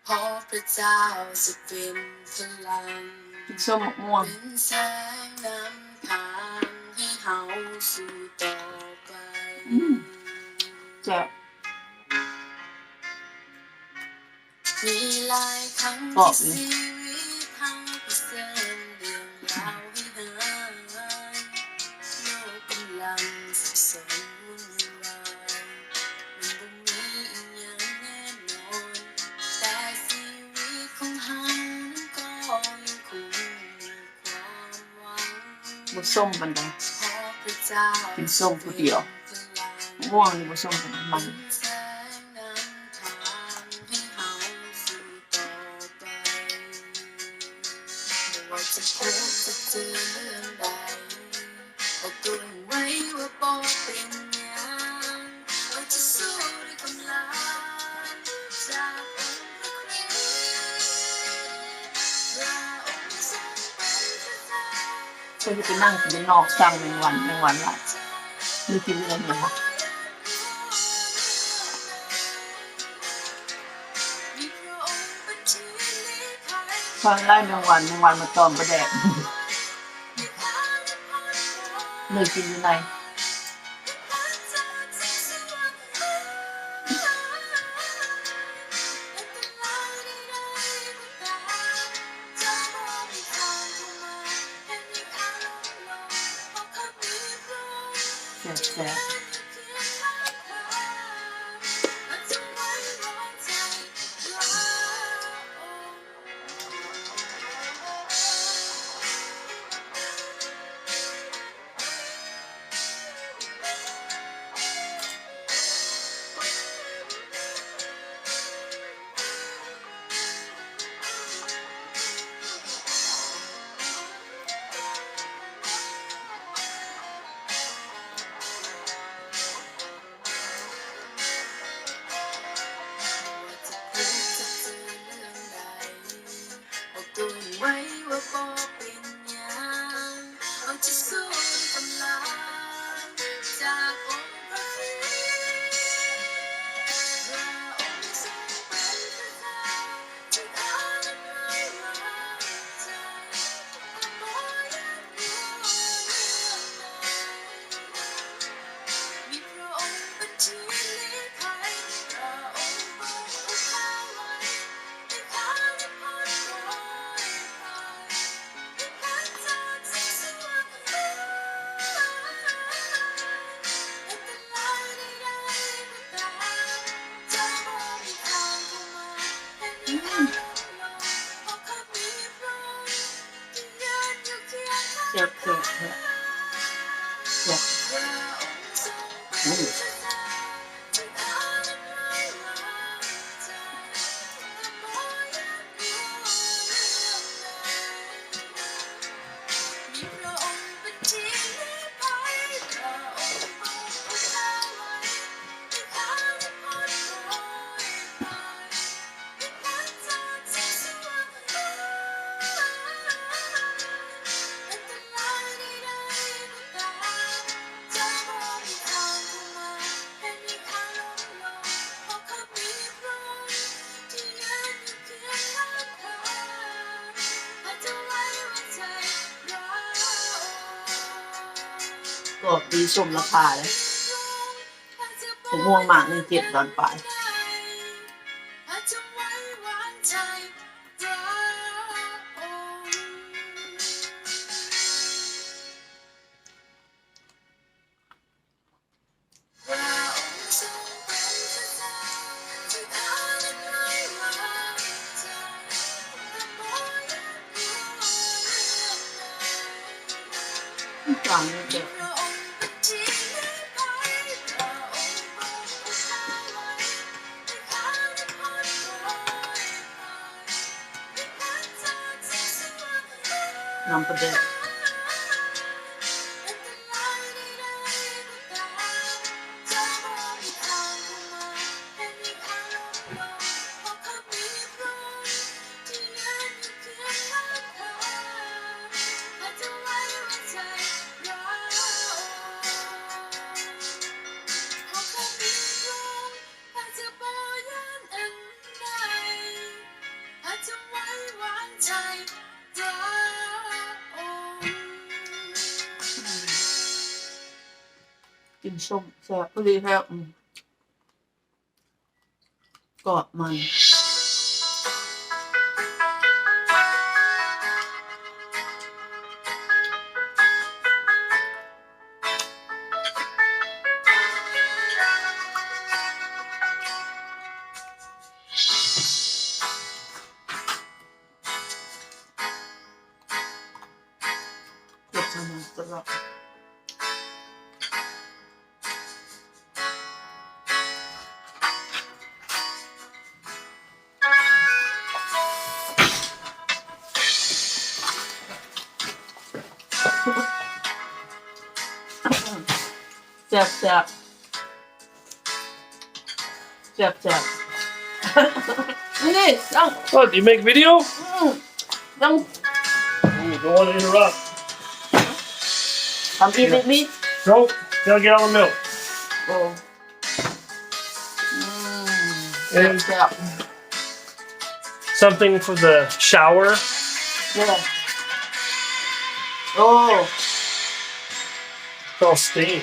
ເພາະພະເຈົ້າຈະເປັນພະລັງ ກິນສົ້ມໝາກມ່ວງ ເປັນແສງນຳທາງໃຫ້ເຮົາສູ້ຕໍ່ໄປ. ອືມ ແຊບ. ມີຫຼາຍຄັ້ງທີ່ຊີວິດເຮົາໄປເຊີນເລື່ອງລາວໃຫ້ຫາຍ ໂລກກຳລັງສັບສົນວຸ່ນວາຍ ມັນບໍ່ມີອີ່ຫຍັງແນ່ນອນ ແຕ່ຊີວິດຂອງເຮົານັ້ນກໍຍັງຄົງມີ ບໍ່ສົ້ມປານໃດ ກິນສົ້ມຜູ້ດຽວ ມ່ວງນີ້ບໍ່ສົ້ມປານໃດ ມັນ. ເພິ່ນຊິໄປນັ່ງກິນຢູ່ນອກ ສັ່ງແມງວັນ ແມງວັນຫຼາຍ ມີກິນຢູ່ໃນນີ້ບໍ່? ຟັງໄລ່ແມງວັນ ແມງວັນມາຕອມປາແດກ ມີກິນຢູ່ໃນ. ແຊບໆ ແຊບໆ ແຊບ ອືມ. ກອບດີ ສົມລາຄາເດ້. ບັກມ່ວງໝາກໜຶ່ງ ເຈັດດອນປາຍ. ນ້ຳປາແດກ. ເຮົາຈະບໍ່ຢ້ານອັນໃດ ກິນສົ້ມແຊບ ພໍດີແທ້ ອືມ ກອບມັນ. ແຊບໆ ແຊບໆ ນີ້ ລອງ Oh, do you make video? ອືມ ລອງ Ooh, don't want to interrupt. Come eat with me. Nope, gotta get all the milk. ໂອ້ ອືມ ແຊບໆ Something for the shower. Yeah. Oh. It's all steam.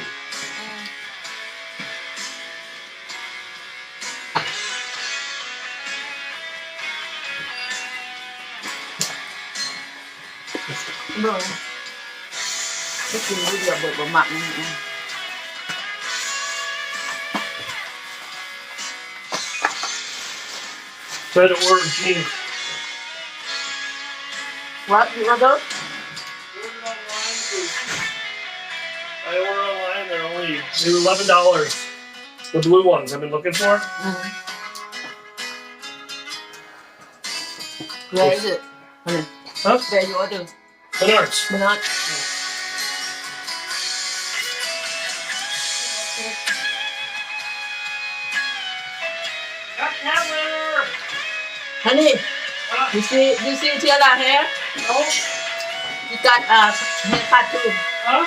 ເບິ່ງ ໄດ້ກິນມື້ດຽວເບິດ ບໍ່ມັກ ອືມ ອືມ Try to order jeans. What you order? I order online, they're only, they were eleven dollars. The blue ones I've been looking for. ອືມ Where is it? Huh? Where you order? Menards. Menards. Honey, you see, you see Tiara hair? No. She got, uh, haircut too. Huh?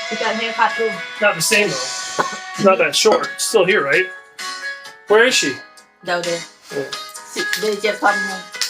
She got haircut too. Not the same though. It's not that short. It's still here, right? Where is she? Down there. Yeah. See, they just come home.